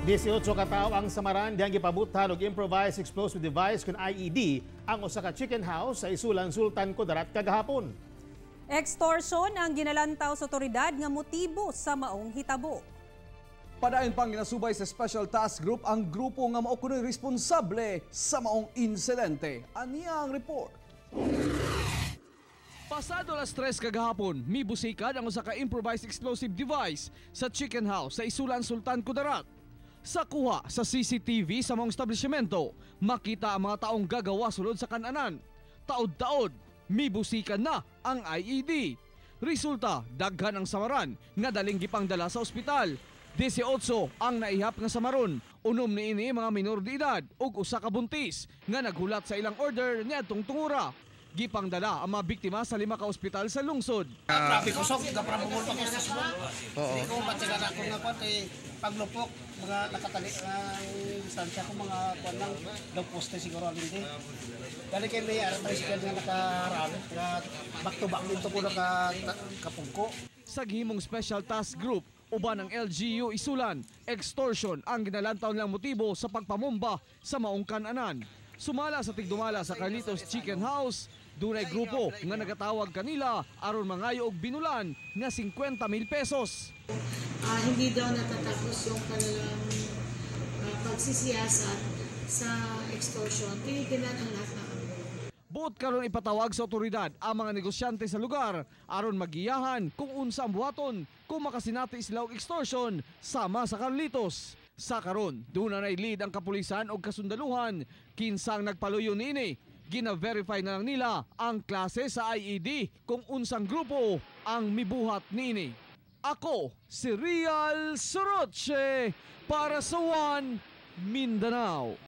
18 ka tawo ang samaran dihang gipabuthan og improvised explosive device kon IED ang usa ka chicken house sa Isulan, Sultan Kudarat kagahapon. Extortion ang ginalantaw sa otoridad nga motibo sa maong hitabo. Padayon pang ginasubay sa Special Task Group ang grupo nga mao kuno'y responsable sa maong insidente. Aniya ang report. Pasado alas 3 kagahapon, mibusikad ang usa ka improvised explosive device sa chicken house sa Isulan, Sultan Kudarat. Sa kuha sa CCTV sa maong establishmento, makita ang mga taong gagawa sulod sa kananan. Taod-taod, mibusikan na ang IED. Resulta, daghan ang samaran nga daling gipangdala sa ospital. 18 ang naihap nga samaron, 6 niini mga minor de edad ug usa ka buntis nga naghulat sa ilang order niadtong tungura. Gipangdala ang mga biktima sa lima ka ospital sa lungsod. Grabe kusog, gapramumol pa ko sa subong. Hindi ko matyaga na akong nga kwan kay paglupok, mga nakatali ang distansya ko, mga kwan lang, daw poste siguro ang hindi. Dali kay may ara tricycle nga nakaharang, nga back to back dito ko naka kapungko. Sa gihimong Special Task Group uban ang LGU Isulan, extortion ang ginalantaw nilang motibo sa pagpamumba sa maong kananan. Sumala sa tigdumala sa Carlitos Chicken House, dunay grupo nga nagatawag kanila aron mangayo og binulan nga 50 mil pesos. Hindi daw natatapos yung kanilang pagsisiyasat sa extortion. Tinitingnan ang lahat ng anggulo. Buot karon ipatawag sa otoridad ang mga negosyante sa lugar aron magiyahan kung unsa ang buhaton kung makasinati sila og extortion sama sa Carlitos. Sa karon, duna nay lead ang kapulisan og kasundaluhan kinsang nagpaluyo niini. Gina-verify na lang nila ang klase sa IED kung unsang grupo ang mibuhat niini. Ako si Real Soroche para sa One Mindanao.